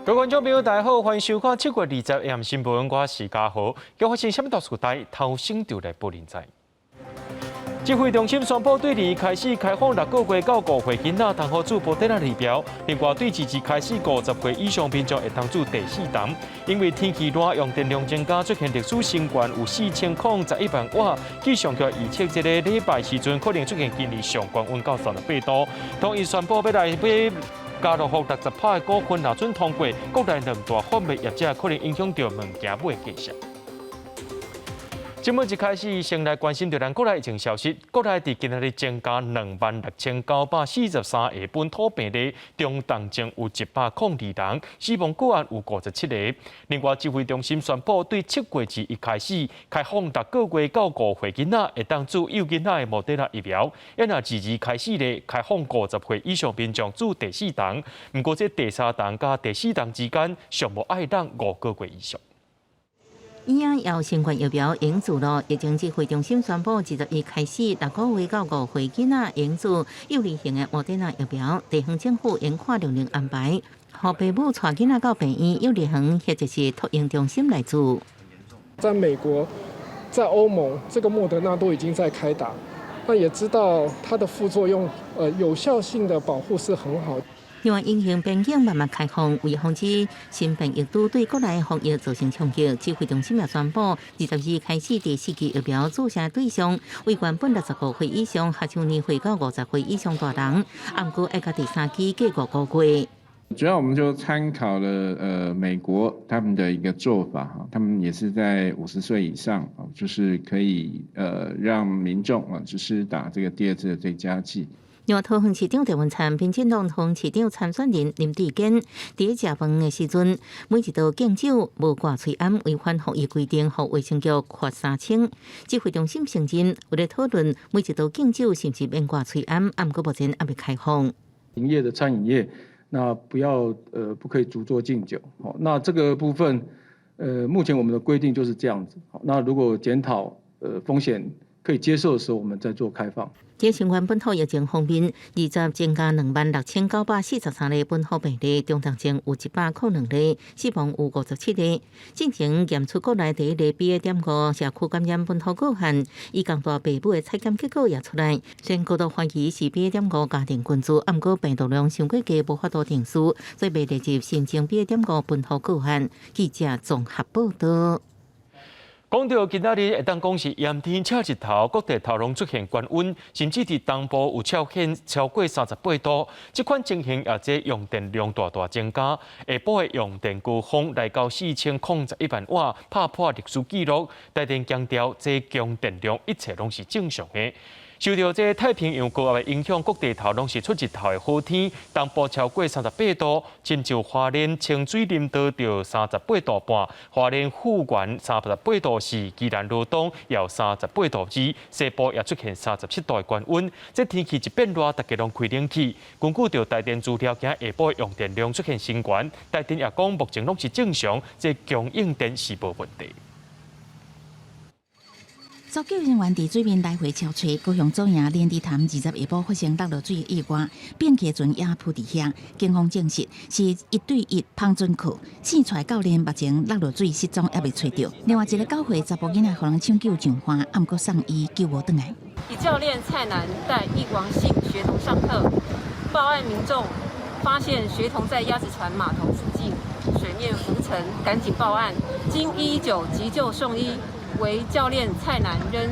各位觀眾朋友，大家好，歡迎收看7月20 AM 新聞，我是嘉豪。今發生啥物大事代，頭先就來報您知。指揮中心宣布，對二開始開放6個月到5歲囡仔通好注莫德納疫苗。另外，對二二開始50歲以上民眾會通注第四針。因為天氣熱，用電量增加，出現歷史新高有4011萬瓦。氣象局預測，這個禮拜時陣可能出現今年上懸溫到38度。統一宣布欲來買家樂福60%的股份，若准通過，國內兩大販賣業者可能影響著物件買價數。這擺一開始，先來關心著咱國內疫情消息。國內佇今仔日增加26,943個本土病例，中重症有102人，死亡個案有57個。另外，指揮中心宣布，對7月21開始開放6個月到5歲囡仔會當注幼囡仔的莫德納疫苗。若二二開始咧，開放50歲以上民眾注第四針。毋過，這第三針佮第四針之間，上無愛等5個月以上。嬰仔有新冠疫苗會用注囉，疫情指揮中心宣布，21開始，6個月到5歲囡仔會用注幼兒型的莫德納疫苗，地方政府應看量能安排，予爸母帶囡仔到病院、幼兒園或者是托嬰中心來注。在美國、在歐盟，這個莫德納都已經在開打，那也知道它的副作用，有效性的保護是很好。另外，疫情邊境慢慢開放，為防止新變異株對國內防疫造成衝擊，指揮中心也宣布，22開始第四劑疫苗注射對象為原本65歲以上、合少年歲到50歲以上大人，毋過愛共第三劑隔5個月。主要我們就參考了美國他們的一個做法哈，他們也是在50歲以上啊，就是可以讓民眾啊，就是打這個第二次的追加劑。另外，桃園市長鄭文燦、民進黨桃園市長參選人林智堅，佇咧食飯的時陣，每一道敬酒無掛喙罨，違反防疫規定，予衛生局罰3000。指揮中心承認，有咧討論每一道敬酒是毋是免掛喙罨，毋過目前猶未開放。營業的餐飲業，那不要不可以逐桌敬酒。好，那這個部分，目前我們的規定就是這樣子。好，那如果檢討風險可以接受的時候，我們再做開放。這新冠本土疫情方面，20增加26,943例本土病例，中重症有102例，死亡有57例。進前驗出國內第一例 BA.5社區感染本土個案，醫工大爸母的採檢結果也出來，雖然高度懷疑是 BA.5家庭群聚，毋過病毒量傷過低，無法度定序，所以未列入新增 BA.5本土個案。記者綜合報道。講到今仔日會當講是炎天赤日頭，各地頭攏出現高溫，甚至佇東部有超現超過38度。這款情形也這用電量大大增加，下晡的用電高峰來到4011萬瓦，拍破歷史紀錄。台電強調，這供電量一切攏是正常的。受著這太平洋高壓的影響，各地頭攏是出日頭的好天，東部超過38度，親像花蓮清水林道就38度半，花蓮富源38度4，宜蘭羅東有38度2，西部也出現37度的高溫。這天氣一變熱，大家攏開冷氣。根據著台電資料，今下晡用電量出現新高，台電也講目前攏是正常，這供應電是無問題。搜救人員佇水面來回敲揣，高雄左營連池潭20下晡發生落落水的意外，變客船也浮佇遐。警方證實是一對一帆船客，生出來教練目前落落水失蹤，猶未揣著。另外一個9歲查埔囡仔，予人搶救上岸，毋過送醫救無轉來。以教練蔡南帶一王姓學童上課，報案民眾發現學童在鴨子船碼頭附近水面浮沉，趕緊報案，經119急救送醫。惟教練蔡南仍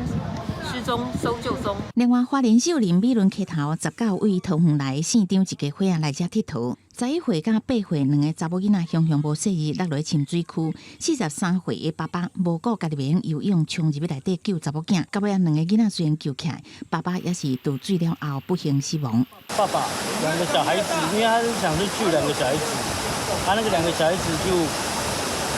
失蹤搜救中。另外，花蓮秀林美崙溪頭19位桃園來姓張一家伙仔來遮𨑨迌，11歲佮8歲兩个查某囡仔雄雄無細膩落落深水區，43歲的爸爸無顧家己袂曉游泳，衝入去內底救查某囝，到尾仔兩个囡仔雖然救起來，爸爸也是墮水了後不幸死亡。爸爸兩個小孩子，因為他是想去救兩個小孩子，他那個兩個小孩子就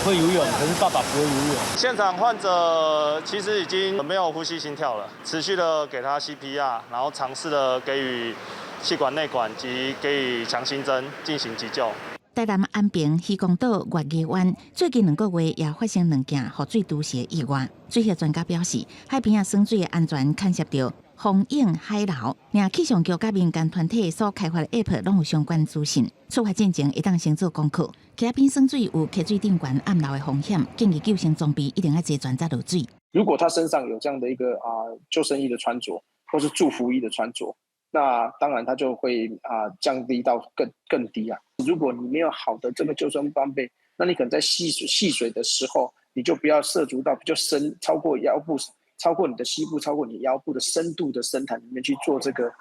會游泳，可是爸爸不會游泳。現場患者其實已經沒有呼吸心跳了，持續的給他 CPR，然後嘗試的給予氣管內管及給予強心針進行急救。台南安平漁光島月牙灣最近2個月也發生兩件予水揄死的意外。水學專家表示，海邊仔耍水的安全牽涉著風湧海流，連氣象局佮民間團體所開發的 App 攏有相關資訊。出發進前會當先做功課。溪仔邊耍水有溪水頂懸暗流的風險，建議救生裝備一定愛齊全才落水。如果他身上有這樣的一個救生衣的穿着，或是助浮衣的穿着，那當然他就會降低到更低啊。如果你沒有好的這個救生裝備，那你可能在戲水的時候，你就不要涉足到比較深，超過腰部、超過你的膝部、超過你腰部的深度的深潭裡面去做這個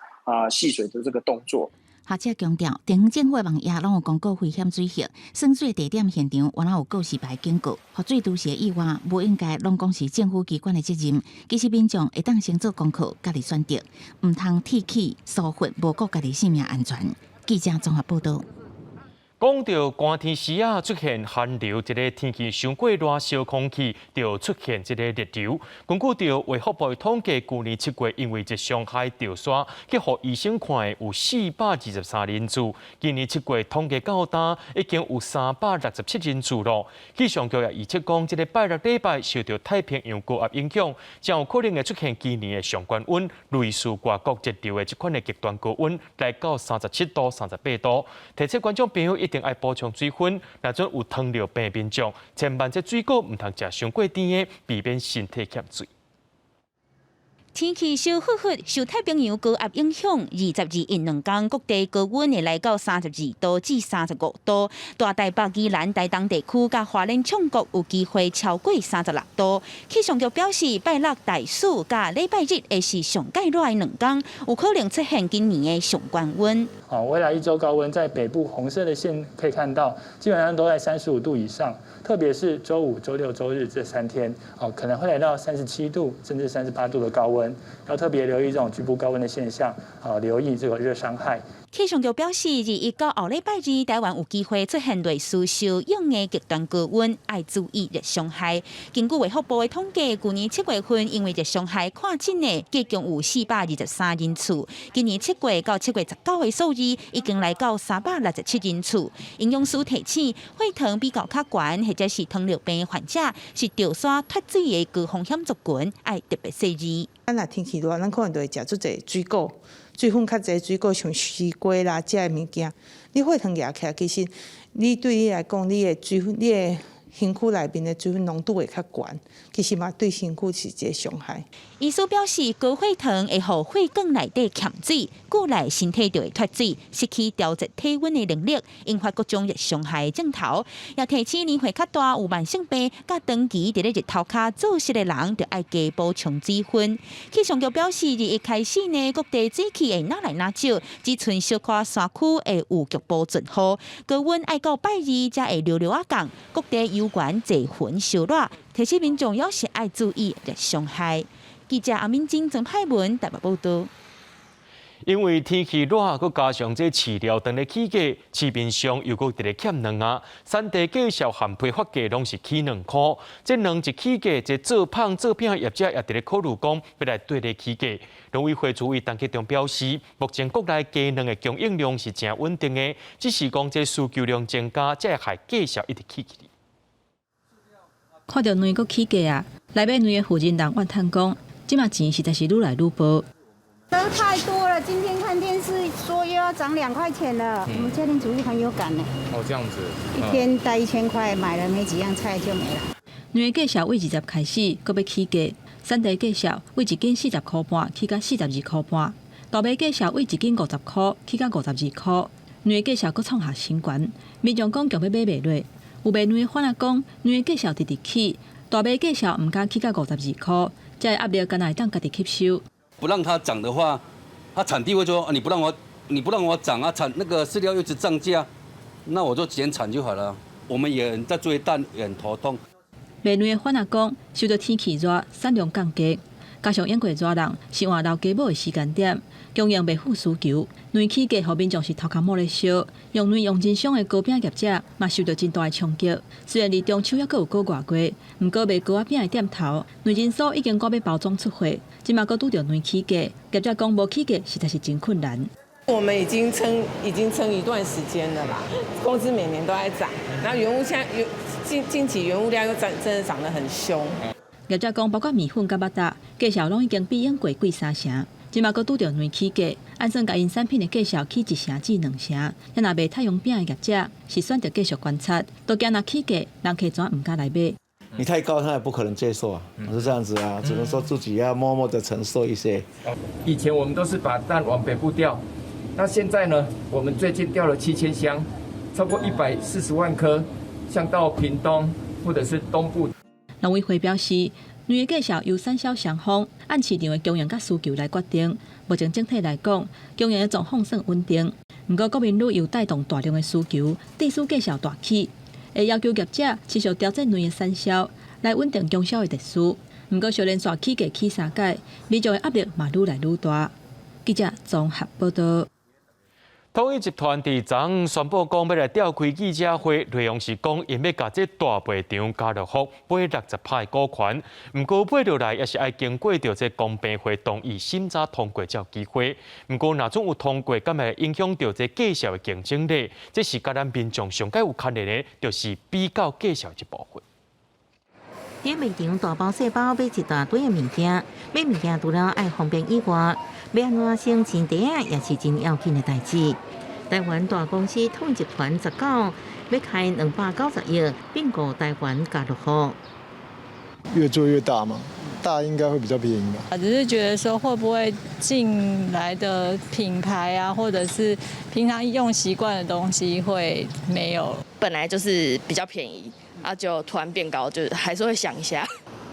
戲水的這個動作。學者強調，地方政府的網頁攏有公告危險水域、耍水地點現場，原來有告示牌警告。予水都市的意外，無應該攏講是政府機關的責任。其實民眾會當先做功課，家己選擇，毋通鐵齒疏忽，無顧家己性命安全。記者綜合報道。講到寒天時啊，出現寒流，這个天氣傷過熱，燒空氣就出現這个熱流。根據著衛福部統計，舊年7月因為熱傷害著痧，去予醫生看的有423人次。今年7月統計到今，已經有367人次咯。氣象局也預測講，這个拜六禮拜受著太平洋高壓影響，將有可能會出現今年的上懸溫，類似外國熱流的這款的極端高溫，來到37度、38度。提醒觀眾朋友一定愛補充水分，若準有糖尿病民眾，千萬這水果毋通食傷過甜的，避免身體欠水。天氣燒烚烚，受太平洋高壓影響，20、21兩天各地高溫會來到32度至35度。大台北、宜蘭、台東地區佮花蓮衝國有機會超過36度。氣象局表示，拜六大暑佮禮拜日會是上蓋熱的兩天，有可能出現今年的上懸溫。好，未來一周高溫在北部紅色的線可以看到，基本上都在35度以上，特別是週五、週六、週日這3天，哦，可能會來到37度甚至38度的高溫。要特別留意這種局部高溫的現象，啊，留意這個熱傷害。氣象局表示，21到後禮拜二，台灣有機會出現類似燒湧的極端高溫，愛注意熱傷害。根據衛福部的統計，舊年7月份因為熱傷害看診的，共有423人次。今年七月到7月19的數字已經來到367人次。營養師提醒，血糖比較較懸或者是糖尿病患者，是著痧脫水的高風險族群，愛特別細膩。咱若天氣熱，咱可能就會食足濟水果，水分較濟水果，像西瓜啦，這个物件。你血糖壓起來，其實你對你來講，你的水分，你的身軀內面的水分濃度會較懸，其實嘛對身軀是一個傷害。醫師表示，高血糖會予血管內底欠水，久來身體就會脫水，失去調節體溫的能力，引發各種熱傷害的症頭。也提醒年歲較大、有慢性病、佮長期佇咧日頭跤做事的人，就愛加補充水分。氣象局表示，21開始呢，各地水汽會愈來愈少，只賰小可山區會有局部陣雨，高溫愛到拜二才會略略仔降，各地猶原濟雲燒熱，提醒民眾猶是愛注意熱傷害。記者阿敏晶、曾派文台北報道。因為天氣熱，閣加上這飼料當咧起價，市面上又閣佇咧欠卵啊。產地價數和批發價攏是起2箍。這卵一起價，這做麭做餅業者也佇咧考慮講，欲來綴咧起價。農委會主委陳吉仲表示，目前國內雞卵的供應量是誠穩定的，只是講這需求量增加，才會害價數一直起起。看著卵閣起價啊！來買卵的負責人怨嘆講。這馬錢實在是愈來愈薄。都太多了，今天看電視說又要漲2塊錢了，我們家庭主婦很有感呢。哦，這樣子。一天帶1000塊，買了沒幾樣菜就沒了。卵的價數對20開始，閣欲起價，產地價數對1斤40塊半起到42塊半，大麥價數對1斤50塊起到52塊，卵的價數閣創下新高。民眾講強欲買袂落，有賣卵的販仔講，卵的價數直直起，大麥價數毋敢起到52塊。這个壓力敢若會當家己吸收。不讓它漲的話，它產地會說：你不讓我漲啊，產那個飼料一直漲價，那我就減產就好了。我們也在追蛋，也很頭痛。賣卵的販仔講，受著天氣熱，產量降低，加上養過熱人是換老雞母的時間點，供應袂赴需求，卵起價，予民眾是頭殼毛咧燒。用卵用真傷的糕餅業者嘛受著真大的衝擊。雖然離中秋猶閣有個外月，毋過賣糕仔餅的店頭，卵真酥已經趕欲包裝出貨，這馬閣拄著卵起價，業者講無起價實在是真困難。我們已經撐一段時間了啦，工資每年都在漲，然後原物現在近期原物料又漲，真的漲得很兇。業者講，包括麵粉佮肉燥，價數攏已經比往過貴三成。這馬閣拄著卵起價，按算共𪜶產品的價數起一成至兩成。若賣太陽餅的業者是選擇繼續觀察，都驚若起價，人客怎毋敢來買。你太高，他也不可能接受啊，是這樣子啊，只能說自己要默默的承受一些。以前我們都是把蛋往北部調，那現在呢？我們最近調了7000箱，超過140萬顆，像到屏東或者是東部。農委會表示，卵的價數由產銷雙方按市場的供應佮需求來決定。目前整體來講，供應的狀況算穩定。毋過國民旅遊帶動大量的需求，致使價數大起，會要求業者持續調整卵的產銷，來穩定供銷的秩序。毋過，小連續起價起三擺，民眾的壓力嘛愈來愈大。記者綜合報道。統一集團佇昨宣布講，欲來召開記者會，內容是講，𪜶欲共這大賣場家樂福買60%的股權。毋過買落來，也是愛經過著這公平會同意審查通過才有機會。毋過若總有通過，敢會影響著這價數的競爭力？這是佮咱民眾上蓋有牽連的，就是比較價數這部分。佇賣場大包細包買一大堆的物件，買物件除了愛方便以外，欲按怎省錢袋仔也是真要緊的代誌。台灣大公司統一集團19欲開290億併購台灣家樂福，越做越大嘛，大應該會比較便宜吧。只是覺得說會不會進來的品牌啊，或者是平常用習慣的東西會沒有。本來就是比較便宜，啊就突然變高，就還是會想一下。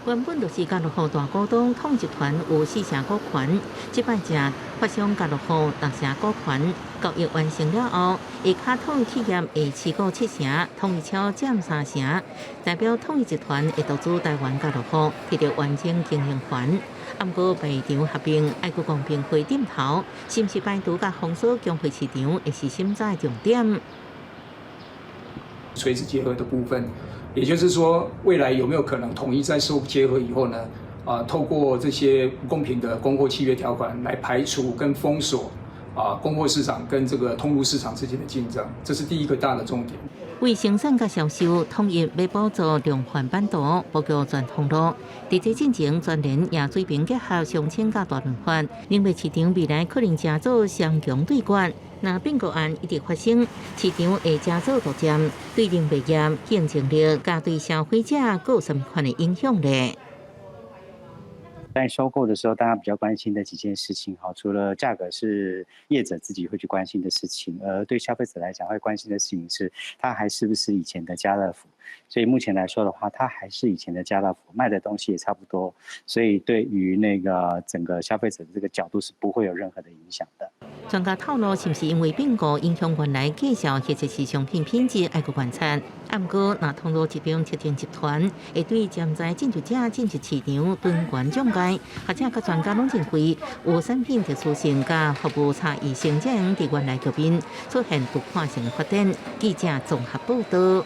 原本就是家樂福大股東統一集團有四成股權，這擺才發商家樂福六成股權，交易完成了後，下跤統一企業會持股七成，統一超佔三成，代表統一集團會獨資台灣家樂福，取得完整經營權。毋過賣場合併愛閣公平會點頭，是毋是排除佮封鎖供貨市場，會是審查的重點。垂直結合的部分。也就是說，未來有沒有可能統一在收結合以後呢？啊，透過這些不公平的供貨契約條款來排除跟封鎖啊供貨市場跟這個通路市場之間的競爭，這是第一個大的重點。為生產佮銷售，統一欲補助量販版圖，布局全通路。佇這進前，全聯也準備結合商清佮大潤發，認為市場未來可能成做雙強對決。若併購案一直發生，市場會成做獨佔，對零售業競爭力佮對消費者閣有啥物款的影響咧？在收購的時候，大家比較關心的幾件事情，哈，除了價格是業者自己會去關心的事情，而對消費者來講會關心的事情是，它還是不是以前的家樂福？所以目前來說的話，它還是以前的家樂福，賣的東西也差不多，所以對於那個整個消費者的這個角度是不會有任何的影響的。專家透露，是毋是因為併購影響原來價數，或者是商品品質，愛閣觀察。毋過，若通路這邊特定集團會對潛在進入者進入市場囤懸漲價，學者佮專家攏認為，有產品特殊性佮服務差異性，才會佇原來局面出現突破性的發展。記者綜合報道。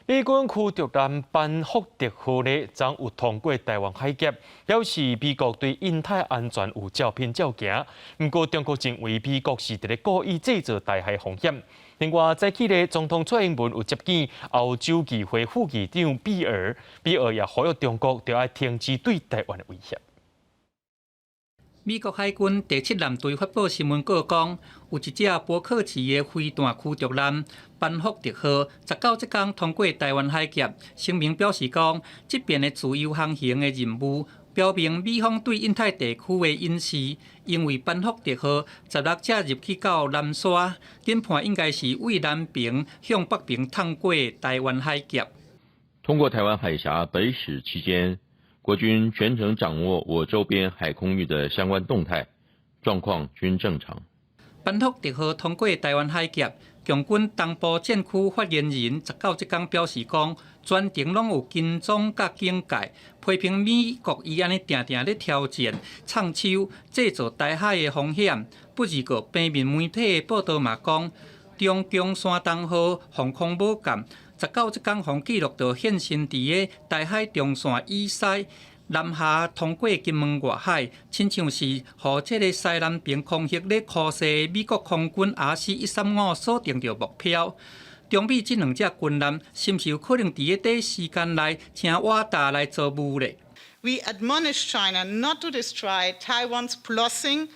美軍驅逐艦班福特號呢，昨有通過台灣海峽，表示美國對印太安全有照片照行。毋過中國認為美國是佇咧故意製造台海風險。另外，早起咧，總統蔡英文有接見歐洲議會副議長比爾，比爾也呼籲中國著愛停止對台灣的威脅。美國海軍第七艦隊發布新聞稿講，有一隻伯克級的飛彈驅逐艦班福特號，19這工通過台灣海峽。聲明表示講，這遍的自由航行的任務，表明美方對印太地區的隱視。因為班福特號16才入去到南沙，研判應該是對南爿向北爿通過台灣海峽。通過台灣海峽北駛期間，國軍全程掌握我周邊海空域的相關動態，狀況均正常。班福特號通過台灣海峽，共軍東部戰區發言人19這工表示講，全程攏有跟蹤佮警戒，批評美國伊按呢定定咧挑戰、插手、製造台海的風險。不過，平面媒體的報道嘛講，中共山東號防空母艦19這工予記錄著現身佇个台海中線以西南下通過金門外海，親像是予這个西南爿空域咧箍踅美國空軍 RC-135鎖定著目標。中美這兩隻軍艦，是毋是有可能佇个短時間內請瓦達來做武咧？ We admonish China not to destroy Taiwan's blessing,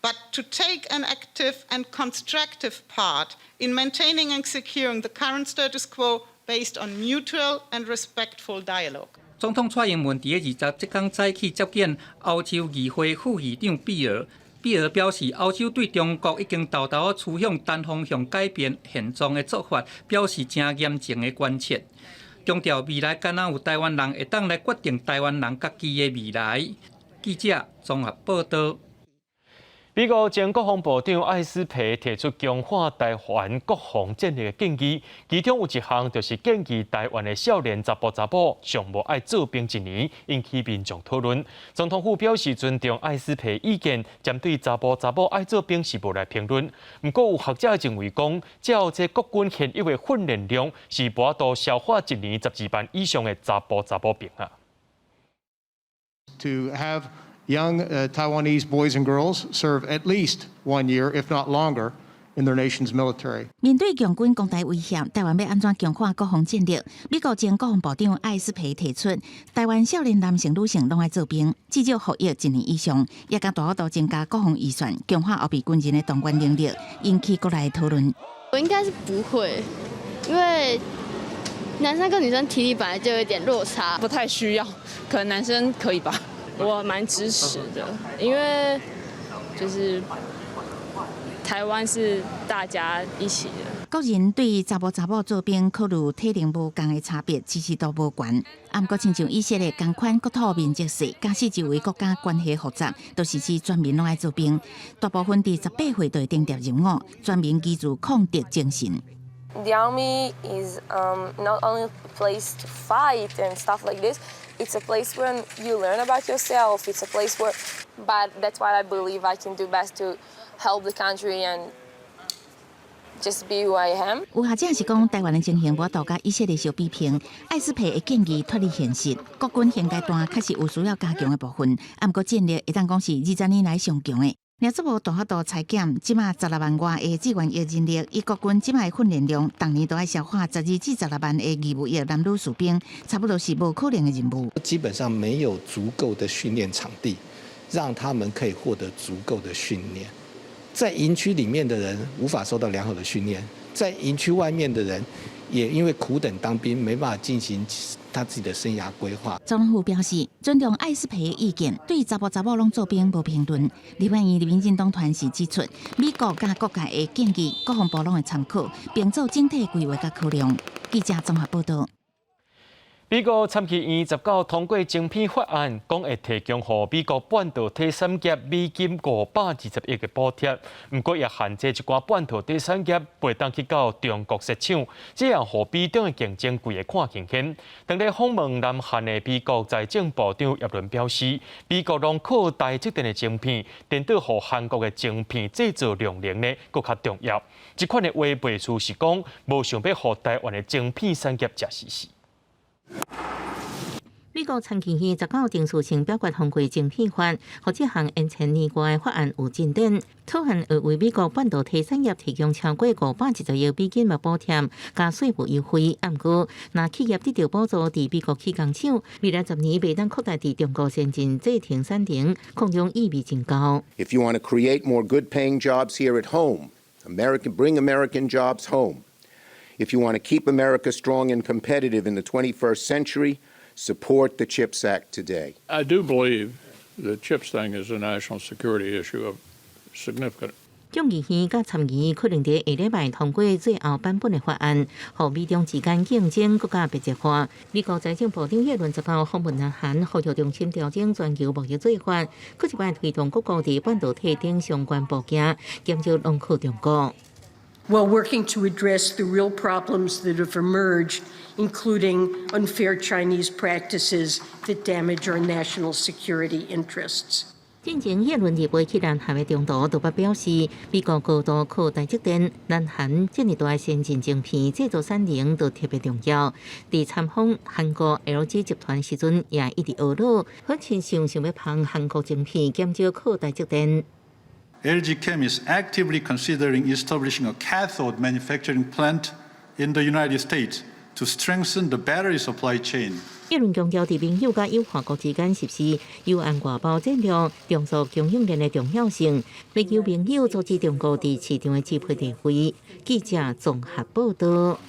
but to take an active and constructive part in maintaining and securing the current status quo based on mutual and respectful dialogue. 總統蔡英文佇咧20這工早起接見歐洲議會副議長比爾。比爾表示，歐洲對中國已經沓沓仔趨向單方向改變現狀的做法，表示誠嚴重的關切，強調未來敢若有台灣人會當來決定台灣人家己的未來。記者綜合報道。美國前國防部長艾斯培提出強化台灣國防戰力的建議，其中有一項就是建議台灣的少年查埔查某上無愛做兵一年，引起民眾討論。總統府表示尊重艾斯培意見，針對查埔查某愛做兵是無來評論。毋過有學者認為講，照這國軍現役的訓練量是無法度消化一年12萬以上的查埔查某兵啊。 To have young Taiwanese boys and girls serve at least one year, if not longer, in their nation's military. 面對共軍攻台威脅，台灣欲按怎強化國防戰力？美國前國防部長艾斯培提出，台灣少年男性、女性攏愛做兵，至少服役一年以上，也共大幅度增加國防預算，強化後備軍人的動員能力，引起國內討論。我應該是不會，因為男生跟女生體力本來就有點落差，不太需要，可能男生可以吧。我蠻支持的，因為就是台灣是大家一起的。國人對查埔查某做兵考慮體能無仝的差別，支持度無懸。啊，毋過親像以色列仝款國土面積細，佮四周圍國家關係複雜，都實施全民攏愛做兵。大部分佇18歲就會徵調入伍，全民記住抗敵精神。 The army is not only a place to fight and stuff like this. It's a place where you learn about yourself. It's a place where, but that's what I believe I can do best to help the country and just be who I am. 有學者是講，台灣的情形無法度佮以色列相比拼。艾斯培的建議脫離現實，國軍現階段確實有需要加強的部分，啊，毋過戰力會當講是20年來上強的。若做無大幅度裁減，這馬16萬外的志願役人力，以國軍這馬的訓練量，逐年都愛消化12至16萬的義務役男女士兵，差不多是無可能的任務。基本上沒有足夠的訓練場地，讓他們可以獲得足夠的訓練。在營區裡面的人無法受到良好的訓練，在營區外面的人也因為苦等當兵，沒辦法進行他自己的生涯規劃。總統府表示尊重艾斯培的意見，對查埔查某攏做兵無評論。立法院民進黨團是指出，美國佮各界的建議，國防部攏會參考，並做整體規劃佮考量。記者綜合報道。美國參議院19通過晶片法案，講會提供予美國半導體產業美金520億的補貼。毋過也限制一寡半導體產業袂當去到中國設廠，這樣予美中的競爭規个看輕輕。當咧訪問南韓的美國財政部長葉倫表示，美國攏靠台積電的晶片，顛倒予韓國的晶片製造量能呢，閣較重要。這款的話袂輸是講，無想欲予台灣的晶片產業食死死。美國參議院19程序性表決通過晶片法，予這項延10年外的法案有進展。草案會為美國半導體產業提供超過520億美金的補貼，佮稅務優惠。毋過，若企業得著補助佇美國起工廠，未來10年袂當擴大佇中國先進製程產能，擴張意味真高。 If you want to create more good-paying jobs here at home, American bring American jobs home. If you want to keep America strong and competitive in the 21st century, support the CHIPS Act today. I do believe the CHIPS thing is a national security issue of significant. 眾議院佮參議院可能佇下禮拜通過最後版本的法案，予美中之間競爭閣較白熱化。美國財政部長耶倫19訪問南韓，呼籲重新調整全球貿易做法，閣一擺推動各國佇半導體等相關部件減少攏靠中國。 While working to address the real problems that have emerged, including unfair Chinese practices that damage our national security interests. 進前耶倫二飛去南韓的中途，都捌表示，美國高度靠台積電，南韓這爾大先進晶片製造產能都特別重要。佇參訪韓國 LG 集團時陣，也一直呵咾，好親像想欲捧韓國晶片，減少靠台積電。 LG Chem is actively considering establishing a cathode manufacturing plant in the United States to strengthen the battery supply chain. 葉倫強調，佇盟友佮友好國之間實施友岸外包戰略，重塑供應鏈的重要性，欲求盟友阻止中國佇市場的支配地位。記者綜合報道。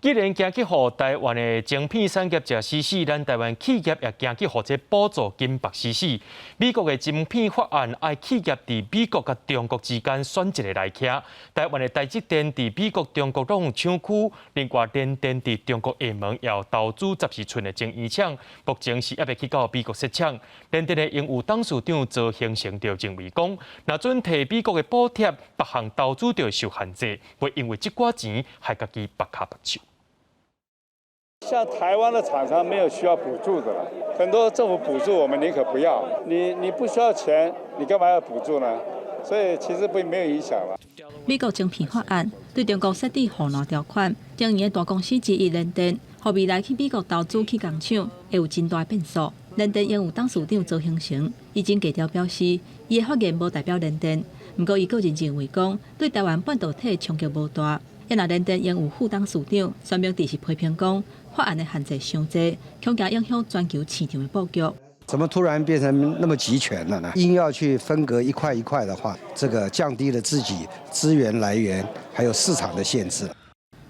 既然驚去予台灣的晶片產業食死死，咱台灣企業也驚去予這補助金縛死死。美國的晶片法案愛企業佇美國佮中國之間選一个來徛。台灣的台積電佇美國、中國攏有廠區，另外聯電佇中國廈門也有投資12寸的晶圓廠，目前是猶未去到美國設廠。聯電的營運董事長曹興誠就認為講，若準提美國的補貼，別項投資就會受限制，袂因為這寡錢害家己縛跤縛手。像台灣的廠商沒有需要補助的了，很多政府補助我們寧可不要。你不需要錢，你幹嘛要補助呢？所以其實並沒有影響了。美國晶片法案對中國設置護欄條款，晶圓的大公司之一聯電，予未來去美國投資起工廠會有真大變數。聯電營運董事長曹興誠已經低調表示，伊的發言無代表聯電，毋過伊個人認為講，對台灣半導體衝擊無大。抑若聯電營運副董事長孫明智是批評講，法案的限制傷濟，恐驚影響全球市場的布局。怎麼突然變成那麼集權了呢？硬要去分隔一塊一塊的話，這個降低了自己資源來源還有市場的限制。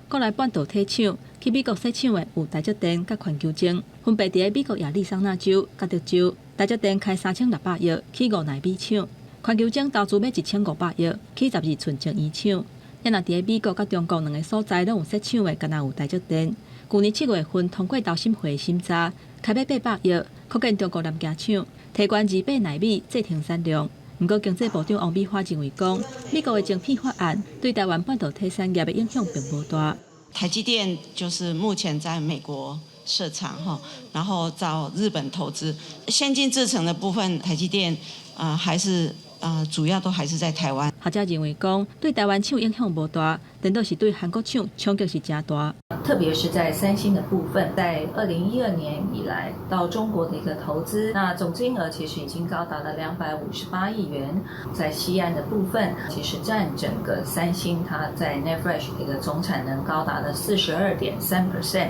國內半導體廠去美國設廠的有台積電佮環球晶，分別佇美國亞利桑那州佮德州。台積電開3600億起五納米廠，環球晶投資欲1500億起12寸晶圓廠。抑若佇美國佮中國兩个所在攏有設廠的，干焦有台積電。舊年7月份通過投審會審查，開欲800億擴建中國南京廠，提懸28納米製程產量。毋過經濟部長王美花認為講，美國的晶片法案對台灣半導體產業的影響並無大。台積電就是目前在美國設廠哈，然後到日本投資先進製程的部分，台積電啊還是主要都還是在台灣。學者認為講，對台灣廠影響無大，顛倒是對韓國廠衝擊是誠大。特別是在三星的部分，在2012年以來到中國的一個投資，那總金額其實已經高達了258億元。在西岸的部分，其實佔整個三星它在 NAND Flash 的一個總產能高達了42.3%。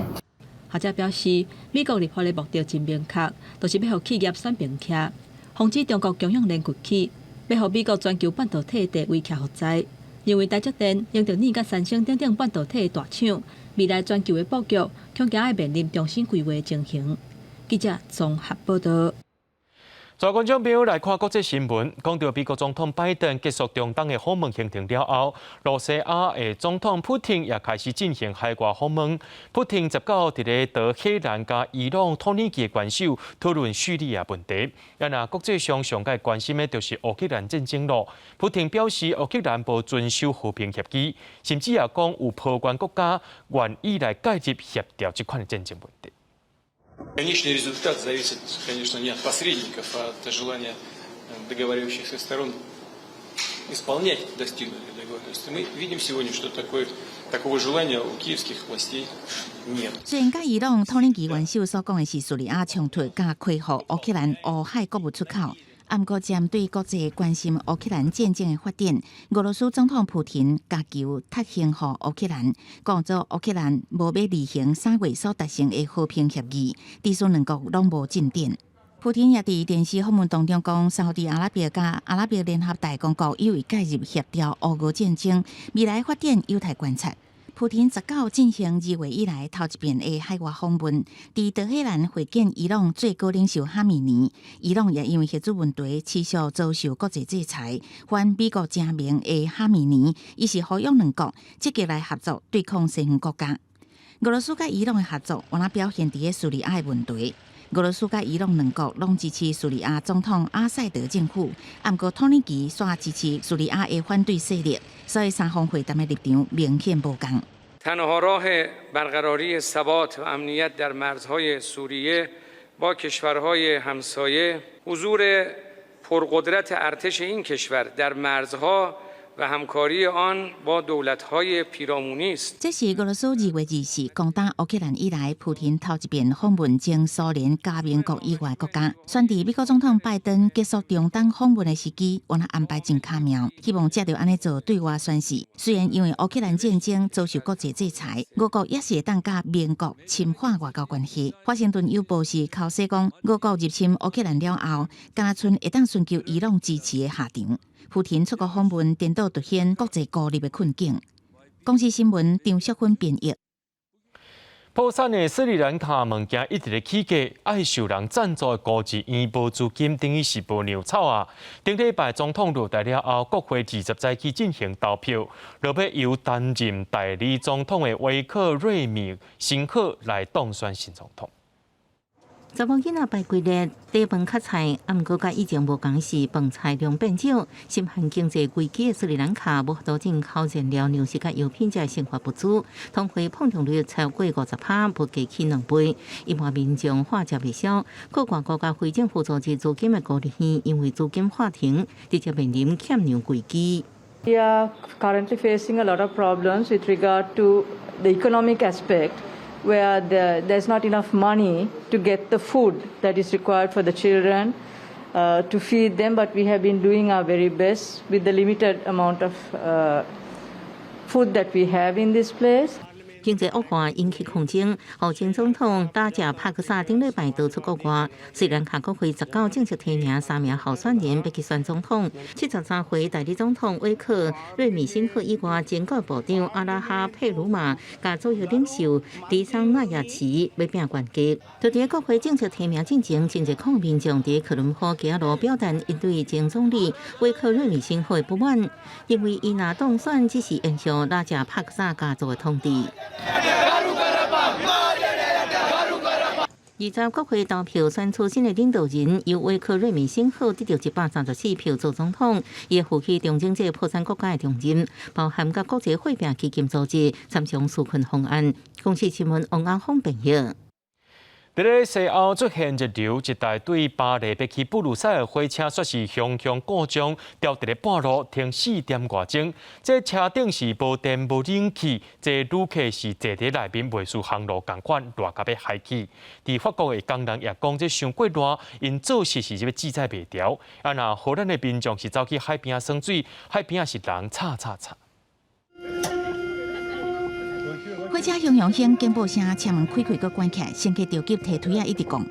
學者表示，美國立法的目的真明確，就是欲予企業選邊徛，防止中國供應鏈崛起，欲予美國全球半導體地位徛予在。認為台積電、英特爾佮三星等等半導體的大廠，未來全球的布局恐驚愛面臨重新規劃的情形。記者綜合報道。在觀眾朋友來看國際新聞，講到美國總統拜登結束中東的訪問行程了後，羅西亞的總統普廷也開始進行海外訪問。普廷19佇咧德黑蘭佮伊朗、土耳其的元首討論敘利亞問題。啊若國際上上蓋關心的就是烏克蘭戰爭囉。普廷表示，烏克蘭無遵守和平協議，甚至也講有波灣國家願意來介入協調這款的戰爭問題。 Конечный результат зависит, конечно, не от посредников, а от желания договаривающихся сторон исполнять достигнутые договоренности. Мы видим сегодня, что такого желания у киевских властей нет. 雖然佮伊朗、土耳其元首所講的是敘利亞衝突佮恢復烏克蘭烏海穀物出口，毋過針對國際關心烏克蘭戰爭的發展，俄羅斯總統普廷共球踢予烏克蘭，講做烏克蘭無欲履行3月所達成的和平協議，致使兩國攏無進展。普廷也佇電視訪問當中講，沙烏地阿拉伯佮阿拉伯聯合大公國有意介入協調烏俄戰爭，未來發展有待觀察。普廷19進行2月以來頭一遍的海外訪問，佇德黑蘭會見伊朗最高領袖哈米尼。伊朗也因為核子問題持續遭受國際制裁，反美國正盟的哈米尼，伊是呼籲兩國積極來合作對抗西方國家。俄羅斯佮伊朗的合作，原來表現佇咧敘利亞的問題。俄羅斯佮伊朗兩國攏支持敘利亞總統阿薩德政府，毋過土耳其煞支持敘利亞的反對勢力，所以三方會談的立場明顯無仝。 تنها راه برقراری ثبات و امنیت در مرزهای سوریه با کشورهای همسایه حضور پرقدرت ارتش این کشور در مرزها و همکاری آن با دولت‌های پیرامونی است。這是俄羅斯2月24攻打烏克蘭以來，普廷頭一遍訪問前蘇聯加盟國以外國家。選佇美國總統拜登結束中東訪問的時機，原來安排真巧妙，希望藉著按呢做對外宣示。雖然因為烏克蘭戰爭遭受國際制裁，俄國也是會當佮盟國深化外交關係。華盛頓郵報是口說講，俄國入侵烏克蘭了後，敢若賰會當尋求伊朗支持的下場。普廷出國訪問，顛倒凸顯國際孤立的困境。公視新聞張淑芬編譯。破產的斯里蘭卡物件一直咧起價，愛受人贊助的孤兒院無資金，等於是無糧草啊！頂禮拜總統落台了後，國會20早起進行投票，落尾由擔任代理總統的維克瑞米辛赫來當選新總統。查某囡仔排幾日短飯較菜，啊，毋過佮以前無仝是飯菜量變少。深陷經濟危機的斯里蘭卡無法度進口燃料、糧食佮藥品這生活物資，通貨膨脹率超過50%，物價起兩倍。一般民眾飯食袂消。國外國家非政府組織資金的孤兒院，因為資金喊停，直接面臨欠糧危機。 We are currently facing a lot of problems with regard to the economic aspect, where there's not enough money to get the food that is required for the children to feed them, but we have been doing our very best with the limited amount of food that we have in this place. 經濟惡化引起抗爭，予前總統拉賈帕克薩頂禮拜逃出國外。斯里蘭卡國會19正式提名三名候選人欲去選總統。73歲代理總統威克瑞米辛赫以外，前國部長阿拉哈佩魯馬佮左翼領袖迪桑納亞奇欲拚懸架。就佇國會正式提名進前，真濟抗民眾佇科倫坡街路表達𪜶對前總理威克瑞米辛赫的不滿，認為伊若當選只是延續拉賈帕克薩家族的統治。20國會投票選出新的領導人，由威克瑞米辛赫得著134票做總統，伊會負起重整這個破產國家的重任，包含佮國際貨幣基金組織參詳紓困方案。公視新聞王阿峰編譯。佇咧西歐出現熱流，一台對巴黎欲去布魯塞爾火車煞是雄雄故障，掉佇咧半路停四點外鐘。這車頂是無電無冷氣，這旅客是坐佇內面袂輸行路仝款，熱甲欲害去。佇法國的工人也講，這傷過熱，𪜶做事是欲志在袂牢。啊，若荷蘭的民眾是走去海邊仔耍水，海邊仔是人吵吵吵。火車雄雄響警報聲，車門開開閣關起來，乘客著急提推仔一直講。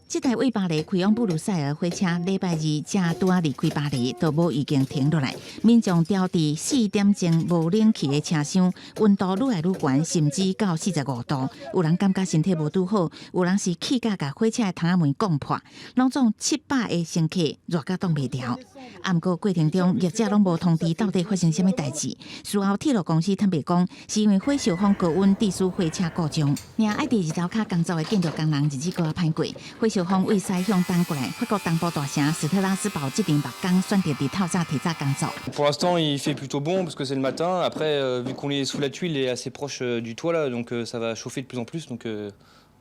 這台為巴黎開往布魯塞爾火車，禮拜二才拄仔離開巴黎，就無預警停落來。民眾牢佇4點鐘無冷氣的車廂，溫度愈來愈懸，甚至到45度。有人感覺身體無拄好，有人是氣甲共火車的窗仔門摃破，攏總700個乘客熱甲擋袂牢。啊，毋過過程中業者攏無通知到底發生啥物代誌。事後鐵路公司坦白講，是因為火燒風高溫致使火車故障。爾愛佇日頭跤工作的建築工人日子閣較歹過。火燒風對西向東過來，法國東部大城斯特拉斯堡這陣木工選擇佇透早提早工作。 Pour l'instant, il fait plutôt bon parce que c'est le matin. Après, vu qu'on est sous la tuile et assez proche du toit là, donc ça va chauffer de plus en plus, donc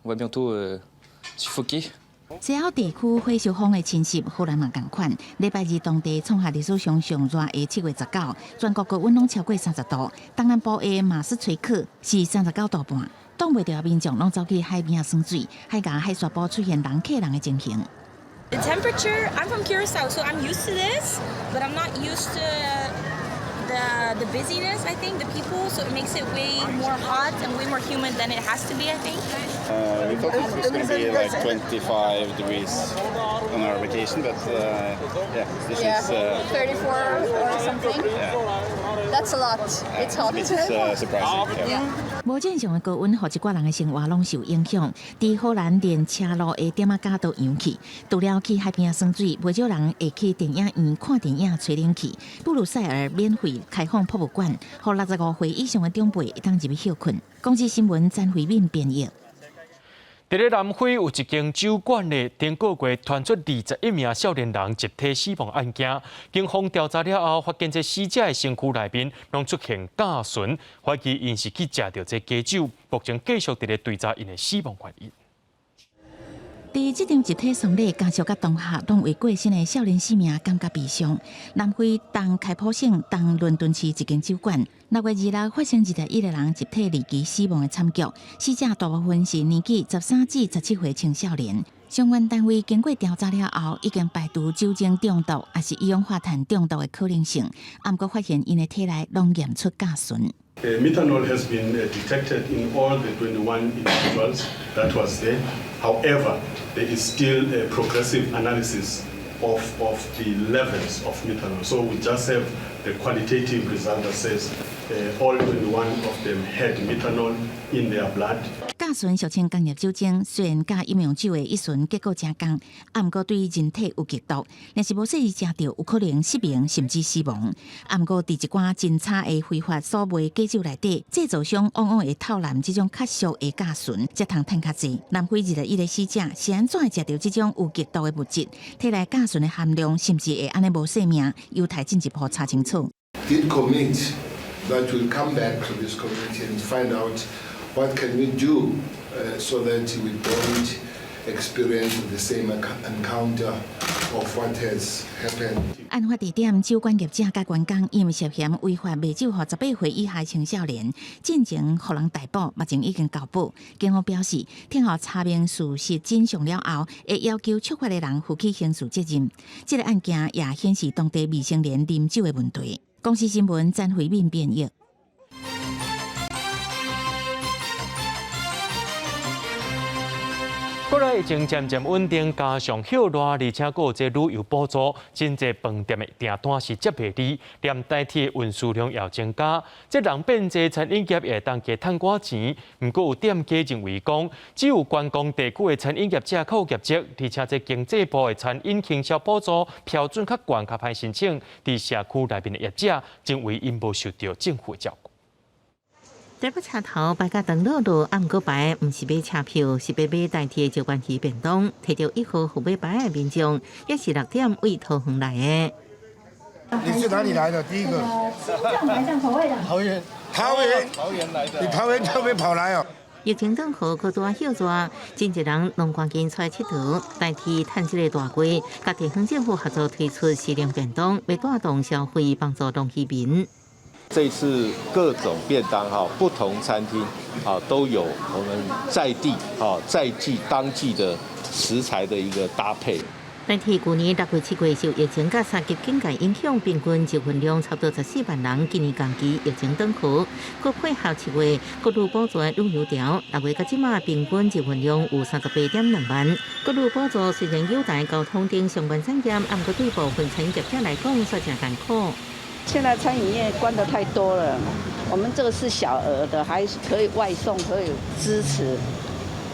on va bientôt suffoquer. 西歐地區火燒風的侵襲，荷蘭嘛仝款。禮拜二當地創下歷史上上熱的7月19，全國高溫攏超過30度。東南部的馬斯垂克是39度半。擋袂牢的民眾攏走去海邊仔耍水，海岸海沙埔出現人客人的情形。 The temperature, I'm from Curacao, so I'm used to this, but I'm not used to the busyness, I think, the people, so it makes it way more hot and way more humid than it has to be, I think. We thought it was going to be like 25 degrees on our vacation, but yeah, this is 34 or something. Yeah. That's a lot. It's hot. It's surprising. Yeah. 無正常的高溫，予一寡人的生活攏受影響。佇荷蘭連車路的店仔跤都揚去，除了去海邊耍水，袂少人會去電影院看電影、吹冷氣。布魯塞爾免費開放博物館，予65歲以上的長輩會當入去歇睏。公視新聞詹慧敏編譯。佇咧南非有一間酒館咧，頂個月傳出21名少年人集體死亡案件。警方調查了後，發現這死者的身軀內面攏出現甲醇，懷疑𪜶是去食著這假酒。目前繼續佇咧追查𪜶的死亡原因。佇這場集體喪禮，家屬佮同學攏為過身的少年性命感覺悲傷。南非東開普省東倫敦市一間酒館，6月26發生21個人集體離奇死亡的慘劇，死者大部分是年紀13至17歲青少年。相關單位經過調查了後，已經排除酒精中毒抑是一氧化碳中毒的可能性。毋過發現𪜶的體內攏驗出甲醇。 Methanol has been detected in all the 21 individuals that was there. However, there is still a progressive analysis of the levels of methanol. So we just have the qualitative result that says all 21 of them had methanol in their blood. 甲醇俗稱工業酒精，雖然佮飲用酒的乙醇結構誠仝，啊，毋過對人體有劇毒，若是無細意食著，有可能失明甚至死亡。啊，毋過佇一寡真差的非法所賣假酒內底，製造商往往會偷濫這種較俗的甲醇，才通趁較濟。南非21個死者是按怎會食著這種有劇毒的物質？體內甲醇的含量是毋是會按呢無性命？有待進一步查清楚。 Did commit that we'll come back to this community and find out what can we do so that we don't experience the same encounter of what has happened. 案發地點，酒館業者佮員工因為涉嫌違法賣酒予18歲以下青少年，進前予人逮捕，目前已經交保。警方表示，聽候查明事實真相了後，會要求觸法的人負起刑事責任。這個案件也顯示當地未成年啉酒的問題。公視新聞詹慧敏編譯。國內疫情漸漸穩定，加上歇熱，而且閣有這旅遊補助，真濟飯店的訂單是接袂離，連台鐵運輸量也增加。這人變濟，餐飲業會當加趁寡錢。毋過有店家認為講，只有觀光地區的餐飲業者較有業績，而且這經濟部的餐飲行銷補助標準較懸，較歹申請。佇社區內面的業者認為𪜶無受著政府照顧。台北車頭排甲長樂路，毋過排毋是買車票，是欲買台鐵石關魚便當。提著1號號碼牌的民眾，也是6點對桃園來的。你是哪裡來的？第一個。青醬口味的。桃園。桃園。桃園來的。你桃園特別跑來哦。疫情當好，閣拄仔歇熱，真濟人攏趕緊出來𨑨迌，代替趁這個大雞，佮地方政府合作推出時令便當，欲帶動消費，幫助農漁民。這次各種便當哈，不同餐廳啊都有我們在地哈在季當季的食材的一個搭配。但是舊年6月、7月受疫情佮三級警戒影響，平均就份量差不多14萬人。今年同期疫情轉好，閣配合7月國旅補助的旅遊潮，6月到這馬平均就份量有38.2萬。國旅補助雖然優待交通等相關產業，毋過對部分餐飲業者來講，煞誠艱苦。現在餐飲業關得太多了，我們這個是小額的，還是可以外送，可以支持。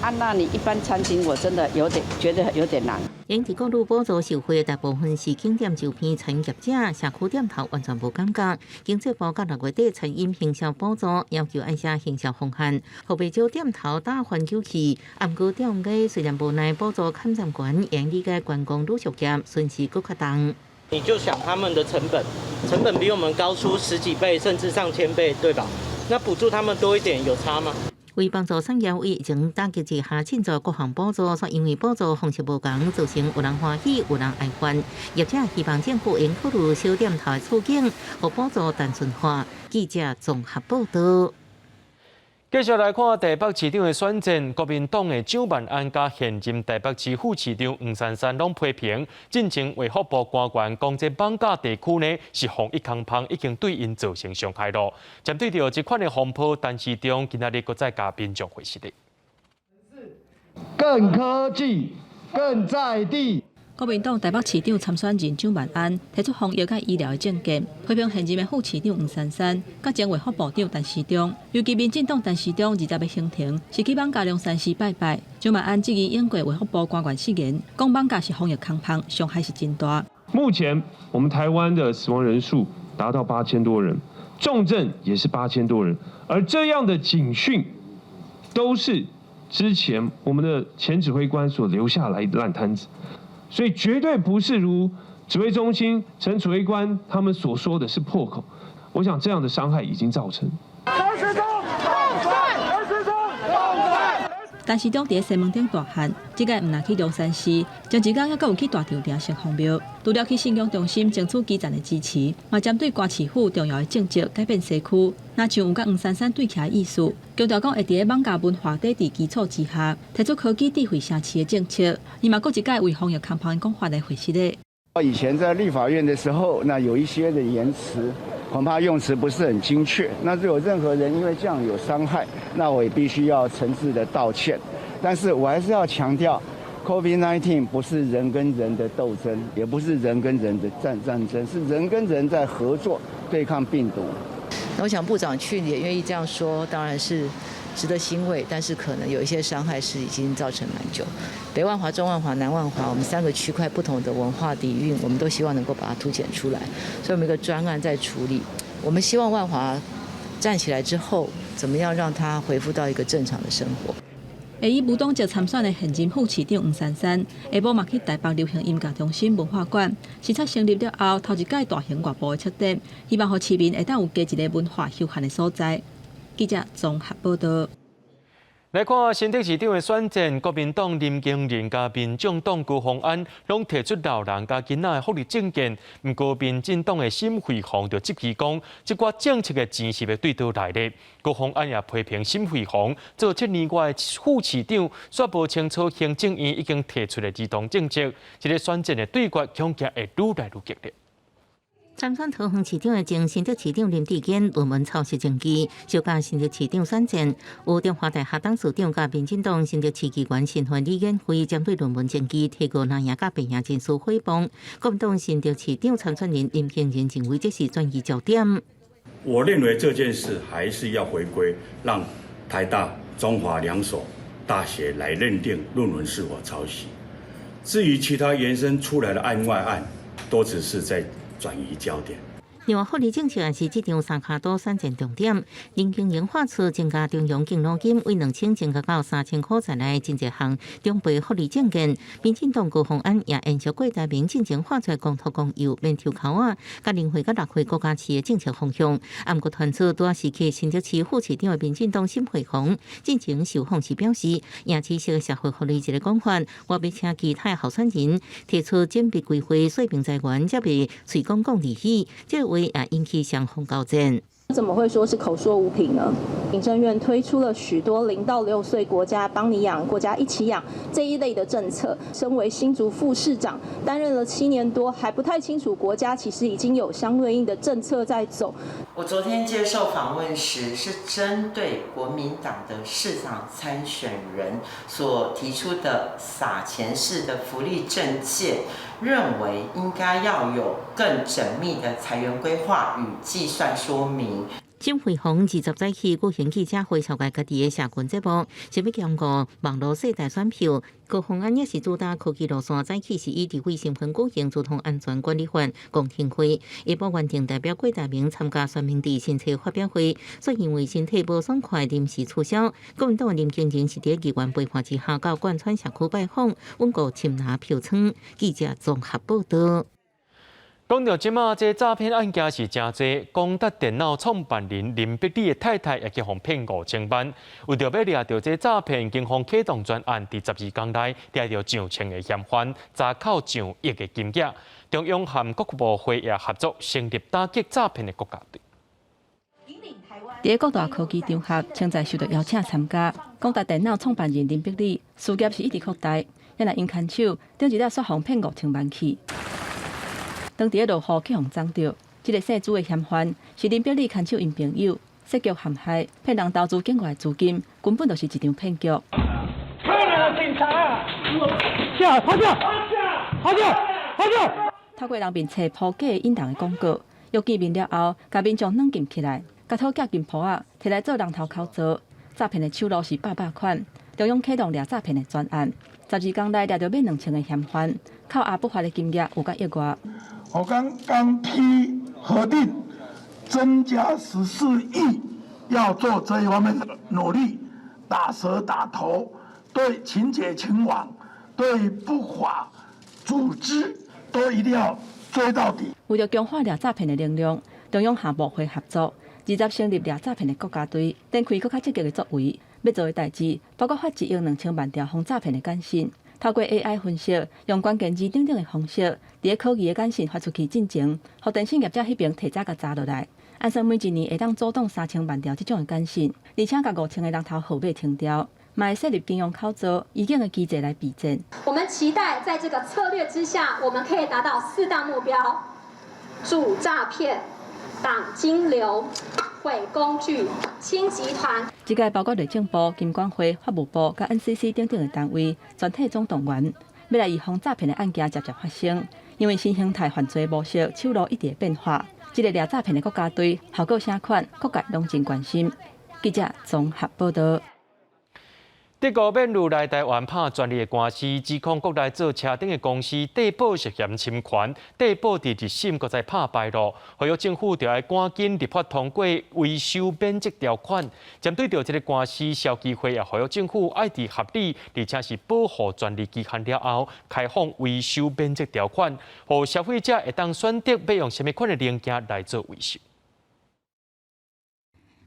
啊，那你一般餐廳，我真的有點覺得有點難。因佇國旅補助受惠大部分是景點周邊餐飲業者，社區店頭完全無感覺。經濟部佮6月底餐飲行銷補助要求按寫行銷方案，予袂少店頭打翻酒氣。毋過店家雖然無奈補助砍三懸，會理解觀光旅宿業損失閣較重。你就想他們的成本，成本比我們高出十幾倍甚至上千倍，對吧？那補助他們多一點有差嗎？為幫助產業疫情打擊之下，進做各項補助，卻因為補助方式無仝，造成有人歡喜，有人哀怨。業者希望政府應考慮小店頭的處境，予補助單純化。記者綜合報導。繼續來看台北市長的選戰，國民黨的蔣萬安佮現任台北市副市長黃珊珊攏批評，進前衛福部官員講這艋舺地區呢是防疫空縫，已經對𪜶造成傷害囉。針對著這款的風波，陳時中今仔日閣再共民眾回釋的。更科技，更在地。國民黨台北市長參選人蔣萬安提出防疫佮醫療的政見，批評現任的副市長黃珊珊，佮前衛福部長陳時中。尤其民進黨陳時中20的行程是去艋舺龍山寺拜拜。蔣萬安質疑英國衛福部官員失言，講艋舺是防疫空縫，傷害是真大。目前我們台灣的死亡人數達到8000多人，重症也是8000多人，而這樣的警訊都是之前我們的前指揮官所留下來的爛攤子。所以絕對不是如指揮中心陳指揮官他們所說的是破口，我想這樣的傷害已經造成。陳時中佇西門町大漢，這擺毋但去龍山寺，前一工猶閣有去大稻埕城隍廟，除了去信仰中心爭取基層的支持，嘛針對歌市府重要的政績改變社區，若像有佮黃珊珊對起來的意思，強調講會佇咧艋舺文化底佇基礎之下，提出科技智慧城市的政策。伊嘛閣一擺為防疫空芳的講法來回釋咧。以前在立法院的時候，那有一些的言辭，恐怕用詞不是很精確。那如果任何人因為這樣有傷害，那我也必須要誠摯的道歉。但是我還是要強調，COVID-19 不是人跟人的鬥爭，也不是人跟人的戰爭，是人跟人在合作對抗病毒。那我想部長去也願意這樣說，當然是值得欣慰，但是可能有一些傷害是已經造成蠻久。北萬華、中萬華、南萬華，我們三個區塊不同的文化底蘊，我們都希望能夠把它凸顯出來，所以我們一個專案在處理。我們希望萬華站起來之後，怎麼樣讓它恢復到一個正常的生活。會以無黨籍參選的現任副市長黃珊珊，下晡嘛去台北流行音樂中心文化館視察成立了後頭一屆大型外部的策展，希望予市民會當有加一個文化休閒的所在。記者綜合報道。來看新竹市長的選戰，國民黨林耕仁佮民眾黨高虹安攏提出老人佮囡仔的福利政見，毋過民進黨的沈慧虹就質疑講，這寡政策的錢是欲對佗來的。高虹安也批評沈慧虹做7年外的副市長，煞無清楚行政院已經提出的兒童政策，這個選戰的對決恐驚會愈來愈激烈。參選桃園市長的前新竹市長林智堅論文抄襲證據，相佮新竹市長選戰，有中華大學董事長佮民進黨新竹市議員身份李遠輝針對論文證據提告藍營佮白營人士誹謗，國民黨新竹市長參選人林耕仁認為這是轉移焦點。我認為這件事還是要回歸，讓台大、中華兩所大學來認定論文是否抄襲。至於其他延伸出來的案外案，都只是在轉移焦點。另外，福利政策也是這場三跤肚選戰重點。林耕仁喊出增加中央敬老金，為2000增加到3000塊在內，真濟項長輩福利政見。民進黨高虹安也延續郭台銘進前喊出公托公幼免抽鬮仔，佮0歲佮6歲國家飼的政策方向。啊，毋過傳出拄仔時期新竹市副市長的民進黨沈慧虹進前受訪時表示，贏取社會福利一个講法，我欲請其他候選人提出縝密規劃說明財源，才袂喙講講利息。這個話也引起雙方交戰。怎麼會說是口說無憑呢？行政院推出了許多0到6歲國家幫你養、國家一起養這一類的政策。身為新竹副市長，擔任了7年多，還不太清楚國家其實已經有相對應的政策在走。我昨天接受訪問時，是針對國民黨的市長參選人所提出的撒錢式的福利政見，認為應該要有更縝密的財源規劃與計算說明。沈慧虹20早起舉行記者會，紹介家己的社群節目，是欲兼顧網路世代選票。高虹安也是主打科技路線，早起是以立委身份舉行資通安全管理法公聽會，下晡原定代表郭台銘參加選民地新冊發表會，卻因為身體無爽快臨時取消。國民黨林耕仁是佇議員陪伴之下到貫川社區拜訪，穩固擒拿票倉。記者綜合報道。講到這馬，這詐騙案件是誠濟。廣達電腦創辦人林碧理的太太也去予騙5000萬。為著欲掠著這詐騙，警方啟動專案，佇12工內掠著上千个嫌犯，查扣上億个金額。中央和國部會也合作成立打擊詐騙的國家隊。佇各大科技場合，穿在受到邀請參加。廣達電腦創辦人林碧理事業是一直擴大，也若𪜶牽手，頂一日煞予騙5000萬去。當佇咧落雨去予摠著，這个姓朱的嫌犯是林碧理牽手𪜶朋友設局陷害，騙人投資境外資金，根本就是一場騙局。警察！下，趴下！趴下！趴下！透過人面冊鋪假引人的廣告，約見面了後，共民眾軟禁起來，共討寄金鋪仔，提來做人頭口座。詐騙的手路是百百款，中央啟動掠詐騙的專案，12工內掠著欲2000个嫌犯，扣押不法的金額有較億外。我剛剛批核定增加14億，要做這一方面的努力，打蛇打頭，對情節情網，對不法組織都一定要追到底。為著強化掠詐騙的能量，中央和部會合作， 20成立掠詐騙的國家隊，展開閣較積極的作為，欲做的代誌包括發1億2千萬條防詐騙的簡訊，透過 AI 分析，用關鍵字等等的方式，佇咧可疑的簡訊發出去進前，予電信業者彼爿提早共查落來。按算每一年會當阻擋3000萬條這種的簡訊，而且共5000个人頭號碼停掉，嘛會設立金融口座預警的機制來備戰。我們期待在這個策略之下，我們可以達到四大目標：阻詐騙、擋金流、毀工具、清集團。這屆包括內政部、金管會、法務部、佮 NCC 等等的單位，全體總動員，欲來預防詐騙的案件捷捷發生。因為新形態犯罪模式、手路一直會變化，這个掠詐騙的國家隊效果啥款，各界攏真關心。記者綜合報導。德國免如來台灣拍專利的官司，指控國內做車頂的公司帝寶涉嫌侵權，帝寶佇二審閣再拍敗落，呼籲政府著愛趕緊立法通過維修免責條款。針對著這个官司，消基會也呼籲政府愛佇合理，而且是保護專利期限了後，開放維修免責條款，予消費者會當選擇欲用啥物款的零件來做維修。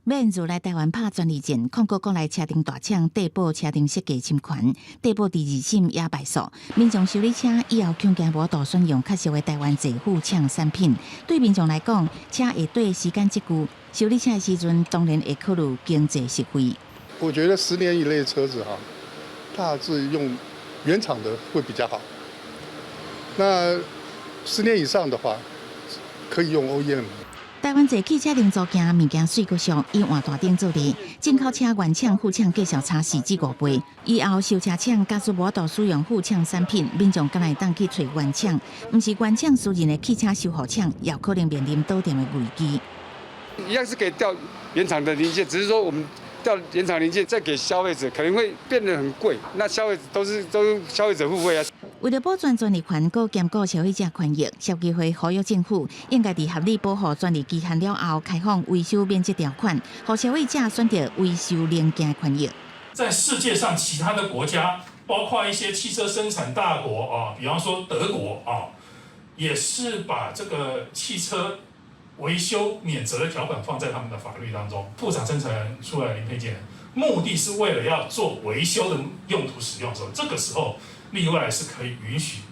免如來台灣拍專利戰，控告國內車頂大廠帝寶車頂設計侵權，帝寶佇二審也敗訴。民眾修理車以後恐驚無法度選用較俗的台灣製副廠產品。對民眾來講，車會綴時間這久，修理車的時陣當然會考慮經濟實惠。我覺得10年以內的車子哈，大致用原廠的會比較好。那10年以上的話，可以用 OEM。台灣製汽車零組件物件媠閣俗，以換大頂做例，進口車原廠副廠價數差4至5倍。以後修車廠假使無法度使用副廠產品，民眾敢會當去揣原廠，毋是原廠私人的汽車修護廠，也可能面臨倒店的危機。一樣是可以調原廠的零件，只是說我們調原廠零件再給消費者，可能會變得很貴。那消費者都是消費者付費啊。為了保全專利權，閣兼顧消費者權益，消基會呼籲政府應該佇合理保護專利期限了後，開放維修免責條款，予消費者選擇維修零件的權益。在世界上其他的國家，包括一些汽車生產大國啊，比方說德國啊，也是把這個汽車維修免責的條款放在他們的法律當中。副廠生產出來零配件，目的是為了要做維修的用途使用的時候，這個時候例外是可以允許，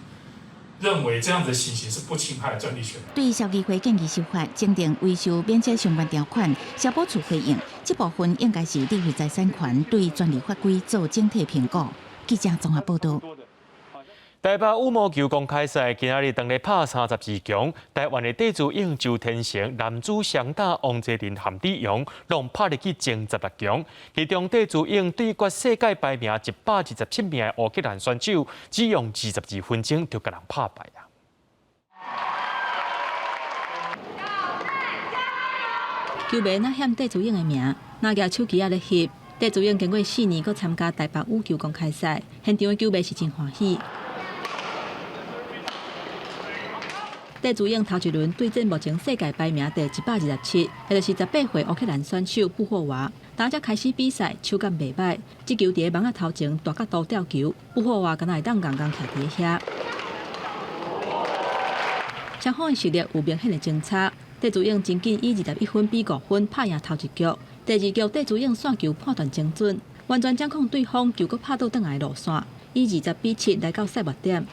認為這樣的情形是不侵害專利權。對消基會建議修法，增訂維修免責相關條款，消保處回應，這部分應該是智慧財產權對專利法規做整體評估。記者綜合報導。台北羽毛球公開賽今仔日當咧拍32強，台灣的戴資穎、周天成、男子雙打王齊麟、韓智揚，攏拍入去前16強。其中戴資穎對決世界排名127名的烏克蘭選手，只用22分鐘就共人拍敗啊！球迷若喊戴資穎的名，若舉手機仔咧翕。戴資穎經過4年，閣參加台北羽球公開賽，現場的球迷是真歡喜。戴資穎頭一輪對戰目前世界排名第127，也就是18歲烏克蘭選手布霍娃。當才開始比賽，手感袂䆀，這球佇咧網仔頭前大角度吊球，布霍娃敢若會當𠢕𠢕徛佇遐。雙方的實力有明顯的相差，戴資穎真緊以21分比5分拍贏頭一局。第二局戴資穎線球判斷精準，完全掌控對方球閣拍倒轉來的路線，以20比7來到賽末點。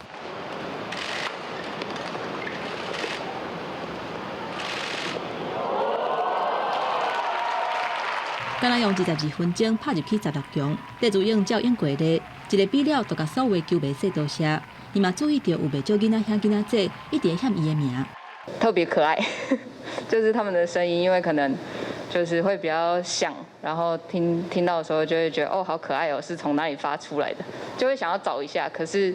敢若用22分鐘拍入去16強，戴資穎照應過咧，一个比了就共所有球迷說多謝。伊嘛注意著有袂少囡仔兄囡仔姊一直喊伊的名，特別可愛，就是他們的聲音，因為可能就是會比較響，然後聽到的時候就會覺得哦，好可愛哦，是從哪裡發出來的，就會想要找一下，可是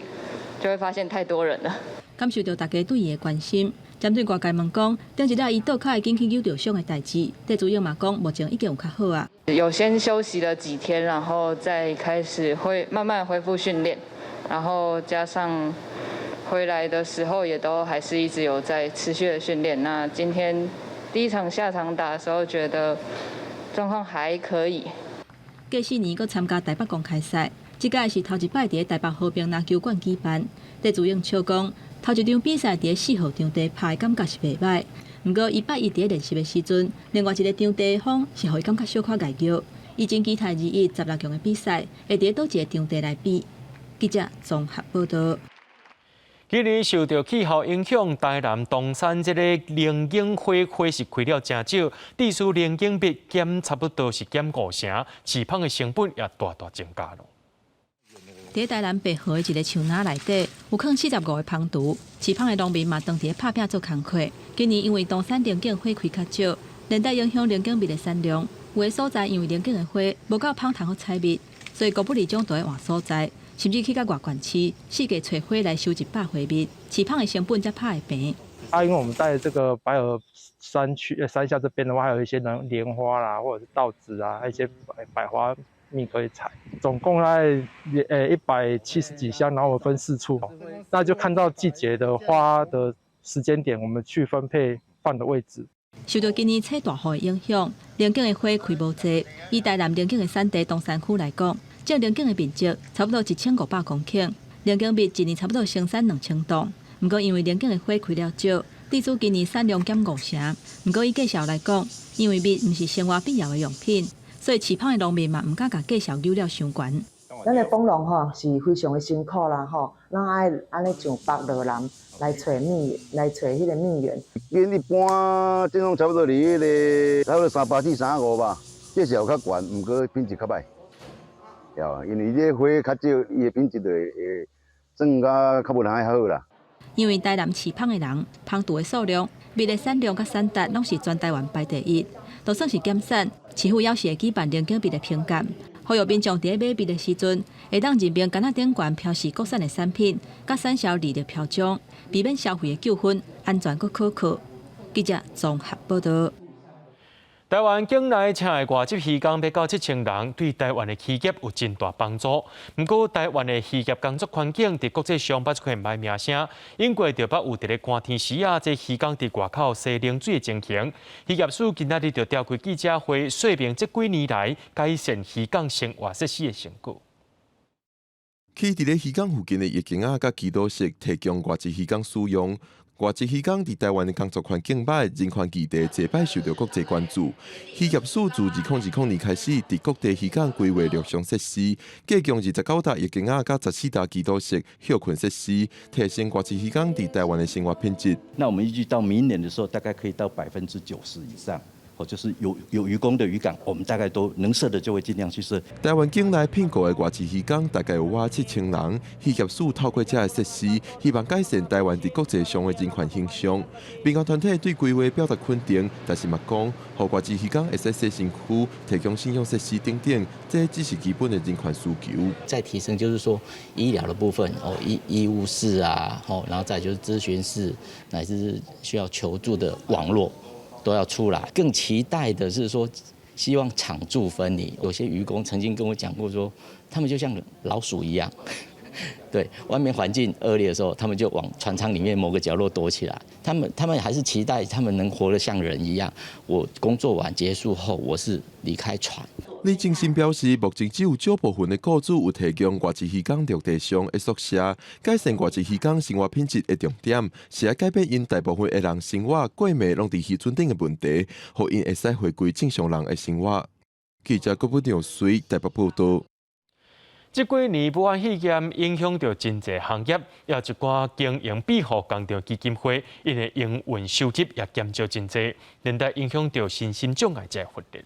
就會發現太多人了。感受著大家對伊的關心。針對外界問講，頂一禮伊倒跤會緊去扭著傷的代誌，戴資穎嘛講，目前已經有較好啊。有先休息了幾天，然後再開始會慢慢恢復訓練，然後加上回來的時候也都還是一直有在持續的訓練。那今天第一場下場打的時候，覺得狀況還可以。過4年閣參加台北公開賽，這屆是頭一擺佇台北和平籃球館舉辦。戴資穎笑講，頭一場比賽佇4號場地拍的感覺是袂䆀，毋過伊拜一佇咧練習的時陣，另外一个場地的風是予伊感覺小可礙腳。伊真期待21十六強的比賽，會佇佗一个場地來比。記者綜合報道。今年受著氣候影響，台南東山這个龍井花花是開了誠少，致使龍井蜜減差不多是減五成，飼蜂的成本也大大增加囉。佇台南白河的一个樹林內底，有囥45个蜂櫥，飼蜂的農民嘛當佇咧拍拚做工課。今年因為東山龍井花開較少，連帶影響龍井蜜的產量。有的所在因為龍井的花無夠蜂通好採蜜，所以狗不理種都愛換所在，甚至去到外縣市，四界揣花來收集百花蜜，飼蜂的成本才拍會平。啊，因為我們在這個白河山區山下這邊的話，還有一些蓮蓮花啦，或者是稻子啊，一些百花蜜可以採，總共在170幾箱，然後我們分四處，那就看到季節的花的時間點，我們去分配放的位置。受著今年吹大雨的影響，龍井的花開無濟。以台南龍井的產地東山區來講，種龍井的面積差不多1500公頃，龍井蜜一年差不多生產2000噸。毋過因為龍井的花開了少，致使今年產量減五成。毋過以價數來講，因為蜜毋是生活必要的用品，所以飼蜂的農民嘛毋敢共價數扭了傷懸。咱的蜂農吼是非常的辛苦啦吼，咱愛按呢上北落南來揣蜜，來揣彼个蜜源。跟一般這種差不多佇彼个差不多300至350吧，這是有較懸，毋過品質較䆀。對，因為這花較少，伊的品質就會算較較無人愛好啦。因為台南飼蜂的人，蜂櫥的數量、蜜的產量佮產值攏是全台灣排第一，就算是減產，市府猶是會舉辦龍井蜜的評鑑，呼籲民眾佇咧買蜜的時陣，會當認明桿仔頂懸標示國產的產品，佮產銷履歷標章，避免消費的糾紛，安全閣可靠。記者綜合報道。台灣境內請的外籍漁工欲到7000人，對台灣的漁業有真大幫助。毋過，台灣的漁業工作環境佇國際上捌出現䆀名聲。英國就捌有佇咧寒天時啊，這漁工佇外口洗冷水的情形。漁業署今仔日就召開記者會，說明這幾年來改善漁港生活設施的成果。起佇咧漁港附近的浴間仔佮祈禱室，提供外籍漁工使用。外籍漁工佇台灣的工作環境䆀，人權議題濟擺受著國際關注。漁業署自2020年開始，佇各地漁港規劃陸上設施，計共29搭浴間仔佮14搭祈禱室、歇睏設施，提升外籍漁工佇台灣的生活品質。那我們預計到明年的時候，大概可以到90%以上。就是有漁工的漁港，我們大概都能設的就會盡量去設。台灣境內聘僱的外籍漁工大概有倚7000人，漁業署透過這个設施，希望改善台灣佇國際上的人權形象。民間團體對規劃表達肯定，但是嘛講，予外籍漁工會使洗身軀、提供信用設施等等，這只是基本的人權需求。再提升就是說醫療的部分，哦，醫務室啊，哦，然後再就是諮詢室，乃至需要求助的網絡。都要出來，更期待的是說，希望廠住分離。有些漁工曾經跟我講過說，他們就像老鼠一樣，對外面環境惡劣的時候，他們就往船艙裡面某個角落躲起來。他們還是期待他們能活得像人一樣。我工作完結束後，我是離開船。李正新表示，目前只有少部分的雇主有提供外籍漁工陸地上的宿舍，改善外籍漁工生活品質的重點是愛改變𪜶大部分的人生活過暝攏佇漁船頂的問題，予𪜶會使回歸正常人的生活。記者郭本良隨台北報道。這幾年武漢肺炎影響著真濟行業，也一寡經營庇護工廠基金會，𪜶的營運收入也減少真濟，連帶影響著身心障礙者福利。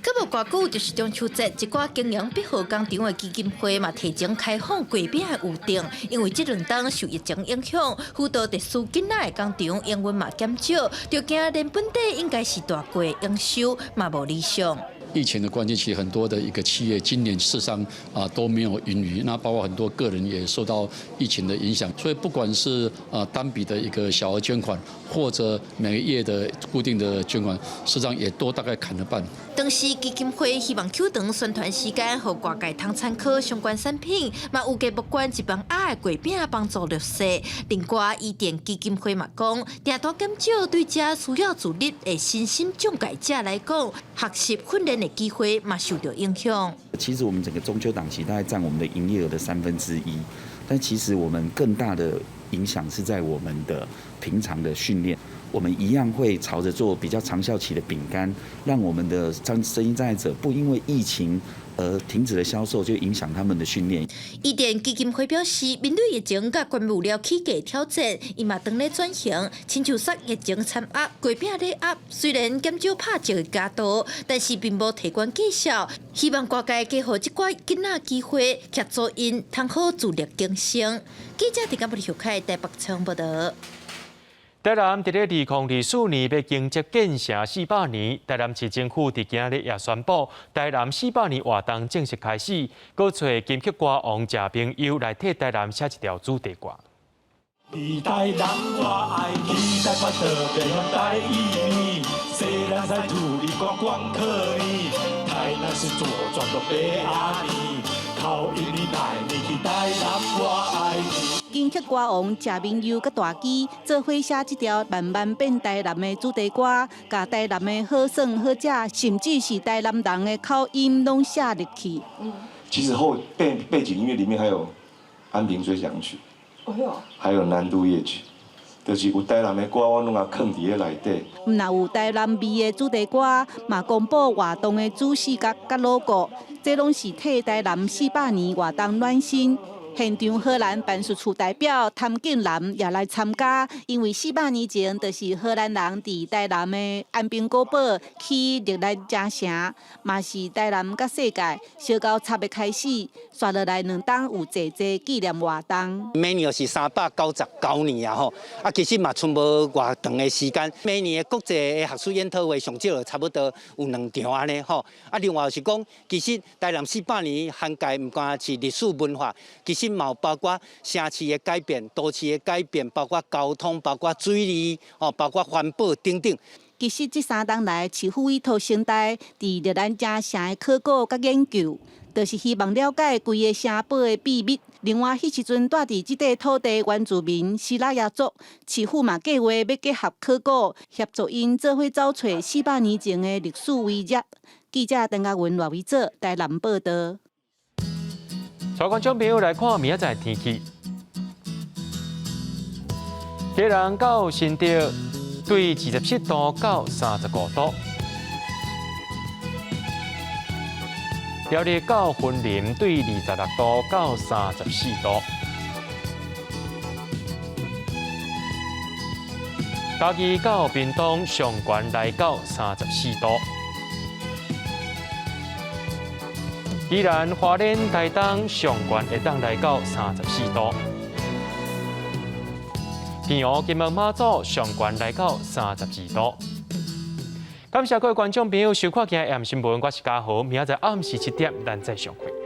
閣無偌久就是中秋節，一寡經營庇護工廠的基金會嘛提前開放月餅的預訂，因為這兩冬受疫情影響，輔導特殊囡仔的工廠營運嘛減少，就驚連本底應該是大過營收嘛無理想。疫情的關係，其實很多的一個企業今年事實上啊都沒有盈餘，那包括很多個人也受到疫情的影響，所以不管是啊單筆的一個小額捐款，或者每個月的固定的捐款，事實上也都大概砍了半。當時基金會希望扣長宣傳時間，予外界通參考相關產品，嘛預計募捐一萬盒的月餅幫助弱勢。另外，伊甸基金會嘛講，訂單減少對這需要自立的身心障礙者來講，學習訓練的機會嘛受著影響。其實我們整個中秋檔期大概佔我們的營業額的1/3，但其實我們更大的影響是在我們的平常的訓練，我們一樣會朝着做比較長效期的餅乾，讓我們的身心障礙者不因為疫情而停止了銷售，就影響他們的訓練。伊甸基金會表示，面對疫情佮關無了起價挑戰，伊嘛當咧轉型，親像說疫情餐盒、雞餅禮盒，雖然減少拍折的價度，但是並無提懸價數，希望外界給予這寡囡仔機會，協助𪜶通好自力更生。記者佇港部小開台北採訪報導。台南佇咧2024年欲迎接建城400年，台南市政府佇今日也宣布，台南四百年活動正式開始，閣揣金曲歌王謝明佑來替台南寫一條主題歌。佇台南我愛去台北特別台語，西蘭山土地觀光客呢，台南市左轉到北阿尼，靠一年來你去台南我愛你。金曲歌王謝明佑佮大支做伙寫這條慢慢變台南的主題歌，共台南的好耍好食，甚至是台南人的口音攏寫入去。其實後背景音樂裡面還有《安平追想曲》，還有《南都夜曲》，就是有台南的歌，我攏共囥佇咧內底。毋若有台南味的主題歌，嘛公布活動的主視覺佮 logo，這攏是替台南400年活動暖身。現場荷蘭辦事處代表譚敬南也來參加，因為400年前就是荷蘭人佇台南的安平古堡起歷來誠城，嘛是台南佮世界相交插的開始。紲落來兩冬有濟濟紀念活動。每年是399年啊吼，啊其實嘛賰無偌長的時間。每年的國際的學術研討會上少差不多有兩場按呢吼。啊另外就是講，其實台南四百年涵蓋毋單是歷史文化，其實嘛有包括城市的改變、都市的改變，包括交通、包括水利、哦，包括環保等等。其實這三冬來，市府委託成大佇歷蘭誠城的考古佮研究，就是希望了解規个城堡的秘密。另外，彼時陣蹛佇這塊土地原住民西拉雅族，市府嘛計劃欲結合考古，協助𪜶做伙走揣400年前的歷史遺跡。記者鄧家文、賴維哲台南報導。帶觀眾朋友來看明仔載天氣，基隆到新竹對27度到35度，苗栗到雲林對26度到34度，嘉義到屏東上懸來到34度。宜蘭花蓮台東上懸會當來到34度，澎湖金門馬祖上懸來到32度。感謝各位觀眾朋友收看今日暗新聞，我是嘉豪，明仔載暗時7點，咱再相會。